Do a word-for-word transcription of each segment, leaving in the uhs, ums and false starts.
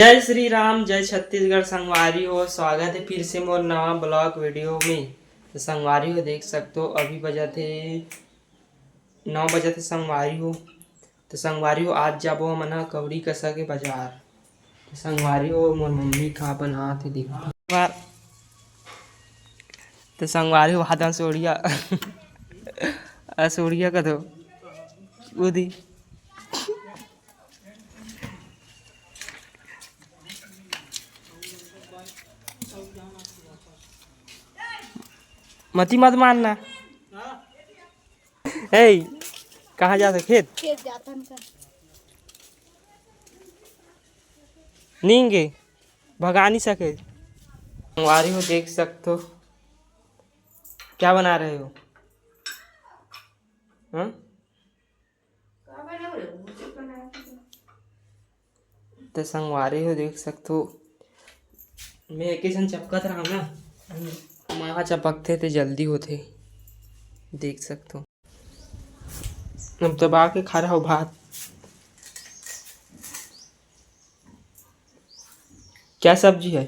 जय श्री राम, जय छत्तीसगढ़ संगवारी हो, स्वागत हे फिर से मोर नवा vlog video में। तो संगवारी हो, देख सकथो, अभी बजत हे नौ बजत हे संगवारी हो। तो संगवारी हो, आज जाबो हमन ह कौड़ी कसा के बाजार। तो संगवारी हो, मोर मम्मी का बनात हे, देखो। तो संगवारी हो, हाथ में सोड़िया, असोड़िया कथो, उदी। मती मत मारना। ए, कहाँ जात हे? खेत। खेत जाथन सर। नींगे, भगा नहीं सके। संगवारी हो, देख सकथो, क्या बना रहे हो? हाँ? तो संगवारी हो, देख सकथो, मैं एक ही सन चपकत रहा ना, माँ चपकथे ते जल्दी होथे, देख सकथो। अब दबा के खा रहा हूँ भात। क्या सब्जी है?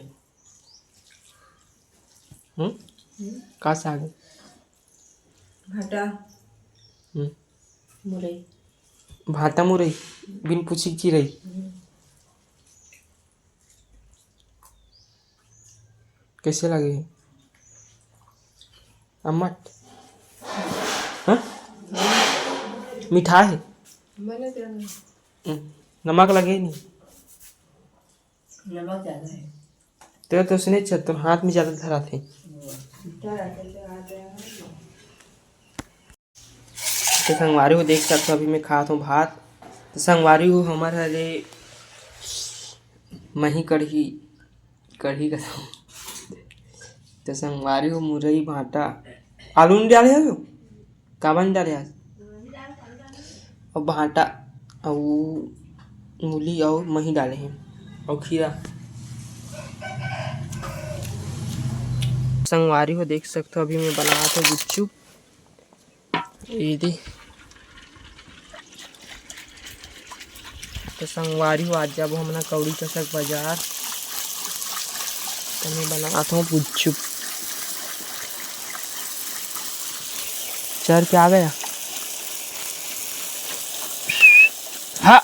हम्म? हम्म? का साग है? भाटा। हम्म। मुरई। भाटा मुरई, बिन पूछी चिरई। हम्म। कैसे लगे हे? अम्मट? हाँ? मीठा है? मैंने क्या नहीं। हम्म, नमक लगे नहीं? नमक ज्यादा है। तेरा तो उसने छ-, तो हाथ में ज्यादा धरा थे। तो संगवारी हो, देख सकथो, अभी मैं खात हूँ भात। तो संगवारी हो, हमर हरे मही कढ़ी, कढ़ी का। तो संगवारी हो, मुरई भाटा, आलू नहीं डाले हो? काबर नहीं डाले आज? और भाटा, और मूली और मही डाले हैं, और खीरा। संगवारी हो, देख सकथो, अभी मैं बनात हूँ गुपचुप। ये दे। तो संगवारी हो, आज जाबो हमन कौड़ी कसक बाजार। तो मैं बनात हूँ गुपचुप। चर के आ गया। हाँ,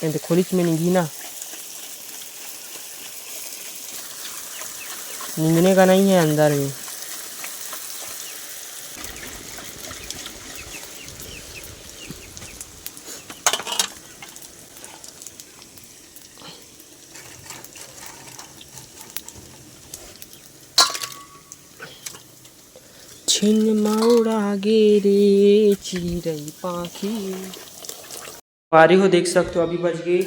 ये तो खोलिच में निंगी ना। निंगने का नहीं है अंदर में। छिन मौड़ा गे रे चिरई पाखी। संगवारी हो, देख सकथो, अभी बज गे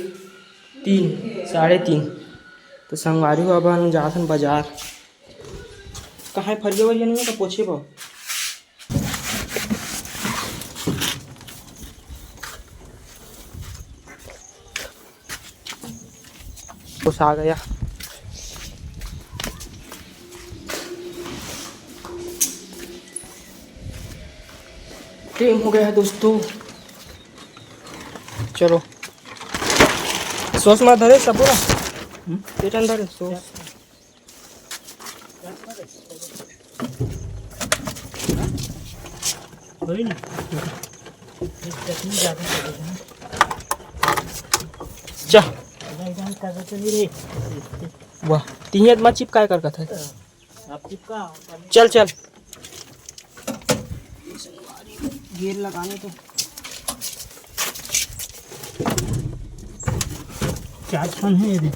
तीन, साढ़े तीन। तो संगवारी हो, अब हम जाथन बाजार। कहाँ फरिया वरिया नहीं है तो पोछे पाओ। बस आ गया। टाइम हो गया है दोस्तों। चलो, सॉस मा धरे सब पूरा। हम्म? पेटन धरे सॉस। कोई नहीं। चटनी ज्यादा कर देते हैं। चा। इधर, इधर कर देते नहीं रे। वाह, तिहियत मा चिपकाए कर कथा। आप चिपका। चल, चल। घेर लगाने तो। चार ठन है ये दे।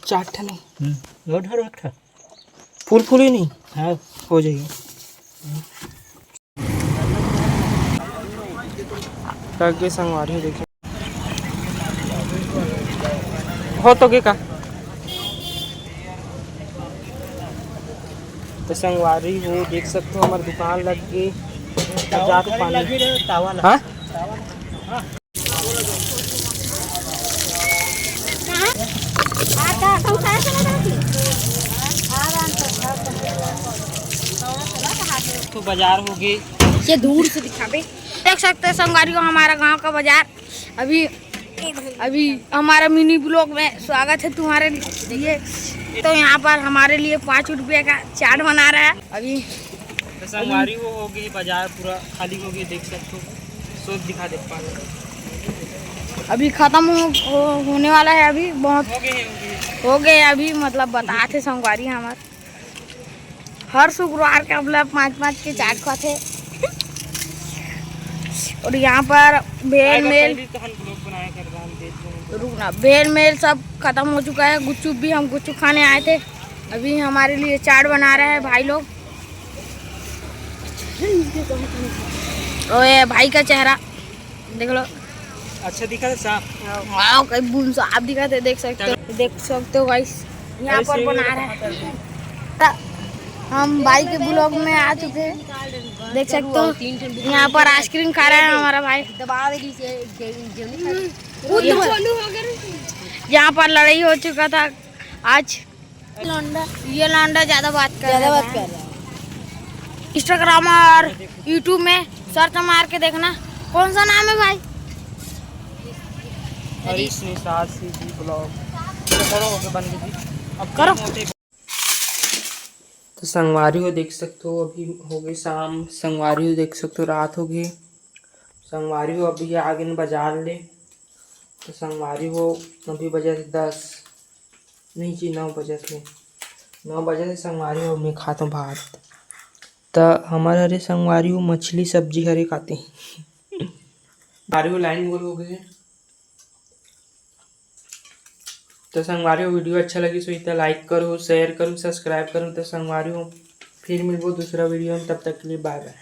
चार ठन है। हम्म, वो धर एक ठन। फूल फूल ही नहीं। हाँ। हो जाएगी। आगे संगवारी हो, देखिए। हो तो गे का? तो संगवारी हो, देख सकते हो, हमारी दुकान लग गई। जा तो पानी। हाँ? तो बाजार हो गए। ये दूर से दिखाबे। देख सकते हैं संगवारी हो, हमारा गांव का बाजार। अभी अभी हमारा मिनी ब्लॉग में स्वागत है तुम्हारे लिए। तो यहाँ पर हमारे लिए पाँच रुपये का चाट बना रहा है अभी। तो संगवारी वो हो गई बाजार पूरा खाली हो गई, देख सकते हो। सोच दिखा दे पानी। अभी खत्म हो, हो, होने वाला है, अभी बहुत हो गए, हो गए। हो गए अभी, मतलब बताते संगवारी हमार हर शुक्रवार के मतलब पाँच पाँच के चाट खाते। और यहाँ पर भेल मेल, रुकना, भेल मेल सब खत्म हो चुका है। गुपचुप भी, हम गुपचुप खाने आए थे, अभी हमारे लिए चाट बना रहे हैं भाई लोग। ओए भाई का चेहरा देख लो, अच्छा दिखा था साफ। वाओ, कई बूम साफ दिखा थे, देख सकते हो, देख सकते हो गाइस, यहाँ पर बना रहे हैं। हम भाई के ब्लॉग में आ चुके हैं, देख सकते हो, यहाँ पर आइसक्रीम खा रहा है हमारा भाई। दबा दे नीचे, जे- जे- वो तो चालू हो गया। यहाँ पर लड़ाई हो चुका था आज। लौंडा, ये लौंडा ज्यादा बात कर ज्यादा रहा बात है। कर रहा है। इंस्टाग्राम और यूट्यूब में सर्च मार के देखना, कौन सा नाम है भाई? हरीश निषाद सी जी ब्लॉग। करो, ओके, बंद कीजिए। अब करो। तो संगवारी हो देख सकते हो, अभी हो गई शाम। संगवारी हो देख सकते हो, रात हो गई। संगवारी हो अभी आ गए बाजार ले। तो संगवारी हो अभी बजे दस, नहीं जी, नौ बजे थे, नौ बजे से संगवारी हो मैं खाता हूँ भात। तो हमारे हरे संगवारी हो मछली सब्जी हरे खाते। संगवारी हो लाइन गोल हो गए। तो संगवारी हो वीडियो अच्छा लगी सो इतना लाइक करो, शेयर करो, सब्सक्राइब करो। तो संगवारी हो फिर मिलबो दूसरा वीडियो में, तब तक के लिए बाय बाय।